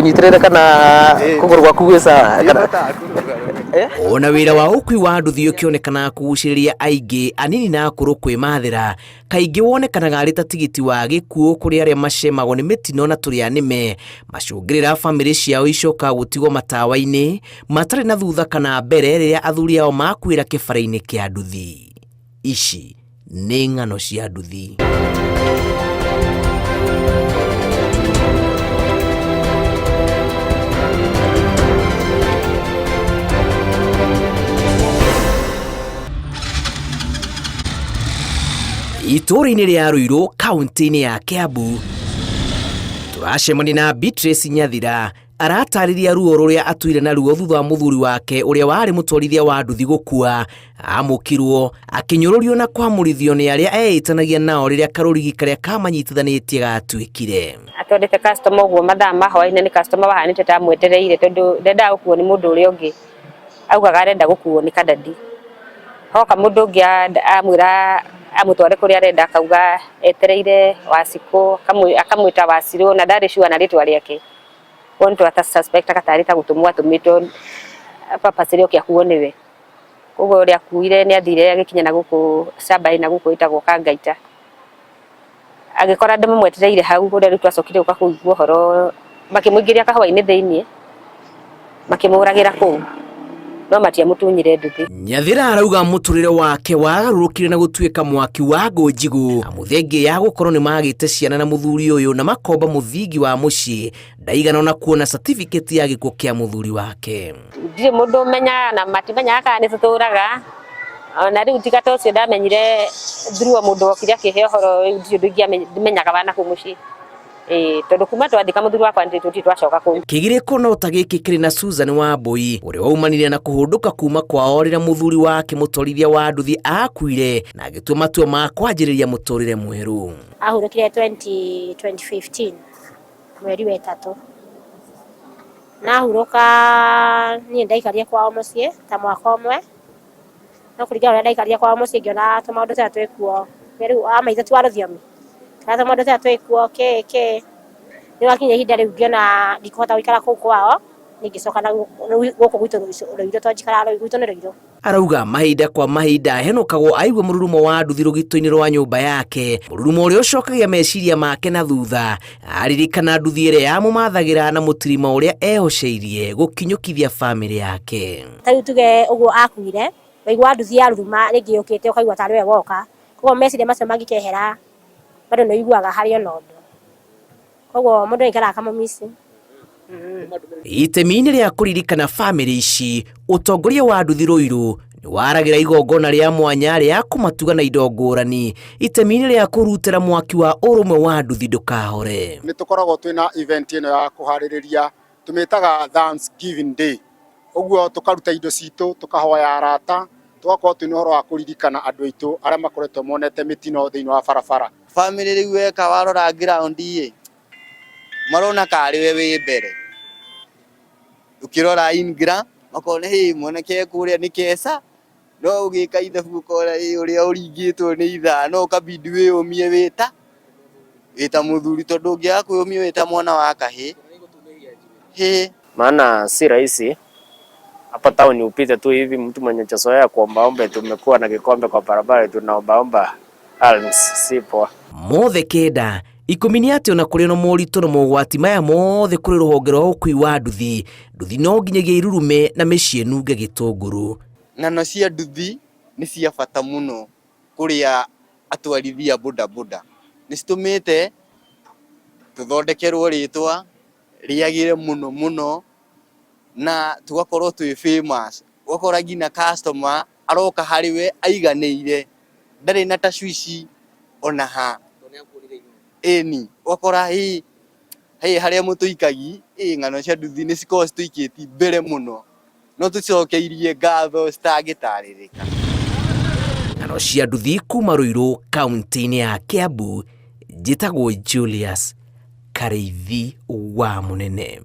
Ngũnyitĩrĩre kana kũgũrũ gwaku gwĩ sawa? Kana- Ona wĩra wa ũkui wa nduthi ũkĩonekana kũgucĩrĩria aingĩ anini na akũrũ kwĩmathĩra, kaingĩ wonekanaga arĩ ta tigiti wa gĩkuũ kũrĩ arĩa macemagwo nĩ mĩtino na tũrĩa nĩme macũngĩrĩra bamĩrĩ ciao icokaga gũtigwo matawa-inĩ matarĩ na thutha kana mbere rĩrĩa athuri ao makuĩra kĩbara-inĩ kĩa nduthi. Ici nĩ ng'ano cia nduthi. Itũũra-inĩ rĩa Ruiru kaunti-inĩ ya Kiambu tũracemania na Beatrice Nyathira aratarĩria ruo rũrĩa atuire naruo thutha wa mũthuri wake ũrĩa warĩ mũtwarithia wa nduthi gũkua amũkirwo akĩnyũrũrio na kwamũrithio nĩ arĩa eĩtanagia nao rĩrĩa karũrigi karĩa kamanyitithanĩtie gatuĩkire. Atwarĩte customer ũguo mathaa ma hwaĩ-inĩ nĩ customer wahanĩte ta amwetereire tondũ ndendaga gũkuo nĩ mũndũ ũrĩa ũngĩ. Augaga arenda gũkuo nĩ kadadi. Hoka mũndũ ũngĩ amwĩra amũtware kũrĩa arenda akauga etereire Wacikũ, akamwĩta Wacirũ na ndarĩ sure na rĩtwa rĩake. Koguo nĩ twa suspect aga tarĩ ta gũtũmwo atũmĩtwo purposely oke akuo nĩwe. Koguo ũrĩa akuire nĩ athire agĩkinya na gũkũ camba-inĩ na gũkũ ĩtagwo Kangaita. Agĩkora andũ mamwetereire hau ũrĩa rĩu twacokire gũka kũigua ũhoro makĩmũingĩria kahũa-inĩ thĩiniĩ makĩmũragĩra kũu no matiamũtunyire nduthi. Nyathira arauga mũtũrĩre wake wagarũrũkire na gũtuĩka mwaki wa ngũ njigũ amu thengia ya gũkorwo nĩ magĩte ciana na mũthuri ũyũ na makomba mũthingi wa mũciĩ ndaigana ona kuona certificate ya gĩkuũ kĩa mũthuri wake. Ndirĩ mũndũ ũmenyaga na matimenyaga kana nĩ tũtũraga ona rĩu tiga ta ũcio ndamenyire through o mũndũ wokire akĩhe ũhoro rĩu ndirĩ ũndũ ingĩamenyaga wa nakũu mũciĩ. Ĩĩ tondũ kuma twathika mũthuri wakwa tũtirĩ twacoka kũu. Kĩgirĩko no ta gĩkĩ kĩrĩ na Susan Wambui ũrĩa waumanire na kũhũndũka kuma kwao rĩrĩa mũthuri wake mũtwarithia wa nduthi akuire na agĩtua matua ma kwanjĩrĩria mũtũrĩre mwerũ. Ahurũkire 20 2015 mweri wa ĩtatũ. Na ahurũka niĩ ndaikarire kwao mũciĩ ta mwaka ũmwe, no kũringana na ũrĩa ndaikarire kwao mũciĩ ngĩona tũmaũndũ tũrĩa twĩkuo, rĩu wa maitho ti wa rũthiomi, ngĩona tũmaũndũ tũrĩa twĩkuo kĩ kĩ, nĩ gwakinya ihinda rĩu ngĩona ndikũhota gũikara kũu kwao, niĩ ngĩcoka na gũkũ gwitũ Rũirũ tondũ njikaraga gwitũ nĩ Rũirũ. Arauga mahinda kwa mahinda ahenũkagwo aigua mũrurumo wa nduthi rũgito-inĩ rwa nyũmba yake, mũrurumo ũrĩa ũcokagia meciria make na thutha aririkana nduthi ĩrĩa yamũmathagĩra na mũtirima ũrĩa ehoceirie gũkinyũkithia bamĩrĩ yake. Ta rĩu tuge ũguo akuire, waigua nduthi yaruruma rĩngĩ yũkĩte ũkaigua tarĩ we woka, koguo meciria macio mangĩkehera bado nĩ ũiguaga harĩ ona ũndũ. Koguo mũndũ aikaraga akamũmiss. Itemi-inĩ rĩa kũririkana bamĩrĩ ici, ũtongoria wa nduthi Ruiru nĩ waragĩra igongona rĩa mwanya rĩa kũmatuga na indo ngũrani itemi-inĩ rĩa kũrutĩra mwaki wa ũrũmwe wa nduthi ndũkahore. Nĩ tũkoragwo twĩna event ĩno ya kũharĩrĩria tũmĩtaga Thanksgiving Day. Ũguo tũkaruta indo citũ, tũkahoya arata, tũgakorwo twĩna ũhoro wa kũririkana andũ aitũ arĩa makoretwo monete mĩtino thĩinĩ wa barabara. Family rĩu weka warora ground ĩ, marona karĩ we wĩ mbere. Ũkĩrora in ground makona hĩ mwanake e kũrĩa nĩ kesa, no ũgĩka ithabu ũkona ĩ ũrĩa ũringĩtwo nĩ ithaa no ũkabidi wĩyũmie wĩ ta mũthuri tondũ ũngĩaga kwĩyũmia wĩ ta mwana wa kahĩĩ, hĩ. Maana si rahisi hapa town upite tu hivi mtu mwenye hajazoea kuombaomba eti umekuwa na kikombe kwa barabara eti unaombaomba alms, si poa. Mothe kenda ikũmi nĩ atĩ ona kũrĩ na moritũ na mogwati maya mothe kũrĩ rũhonge rwa ũkui wa nduthi, nduthi no nginyagia irurume na mĩciĩ ĩnunge gĩtũngũrũ. Ng'ano cia nduthi nĩ cia bata mũno kũrĩ atwarithia bodaboda. Nĩ citũmĩte tũthondekerwo rĩtwa rĩagĩre mũno mũno na tũgakorwo twĩ famous. Ũgakora nginya customer aroka harĩ we aiganĩire, ndarĩ na tashwishi ona ha. Ĩni, ũgakora hĩ harĩa mũtũikagia, ng'ano cia nduthi nĩ cikoragwo citũikĩtie mbere mũno. No tũcokeirie ngatho citangĩtarĩrĩka. Ng'ano cia nduthi kuma Ruiru kaunti-inĩ ya Kiambu, njĩtagwo Julius Karĩithi wa Mũnene.